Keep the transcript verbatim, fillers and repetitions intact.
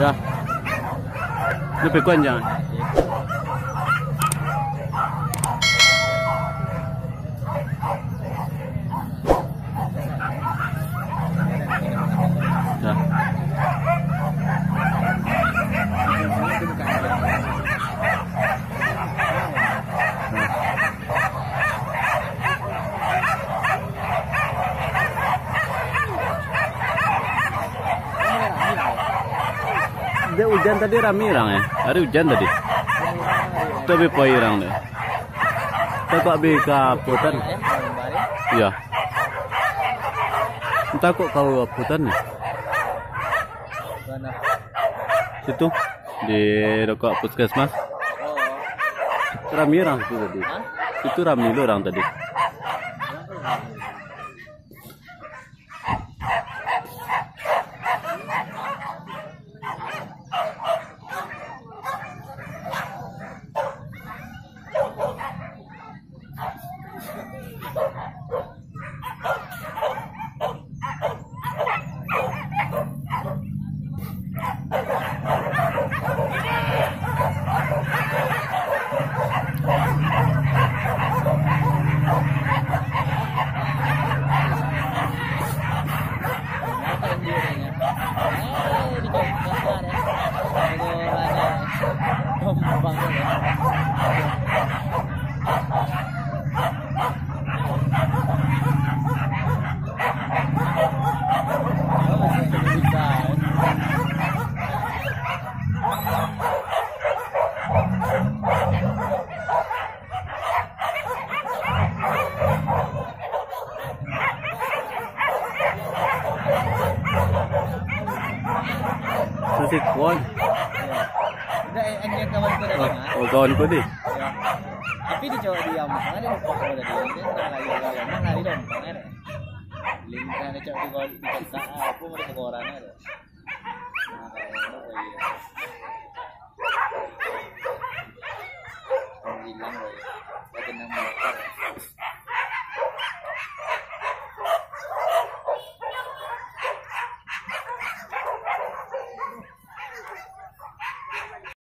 Ya. Lebih panjang. Ya. Dek ujan tadi rami urang, eh. Hari ujan tadi. Tu bi pai urang tu. Takok bi ka aputan. Iya. Takok ka aputan ni. Situ di dekat puskesmas. Rami urang situ tadi. Situ rami lo urang tadi. Sasikuan. Udah, eh, eh, kawan ko dah. Oh, kawan ko ni. Tapi di Jawa diam, mana dia lupa kalau tadi. Dia tak lari, lari, lari, lari, lari. Lingkar dia cak di gol, di kotak, apa mereka orang ada.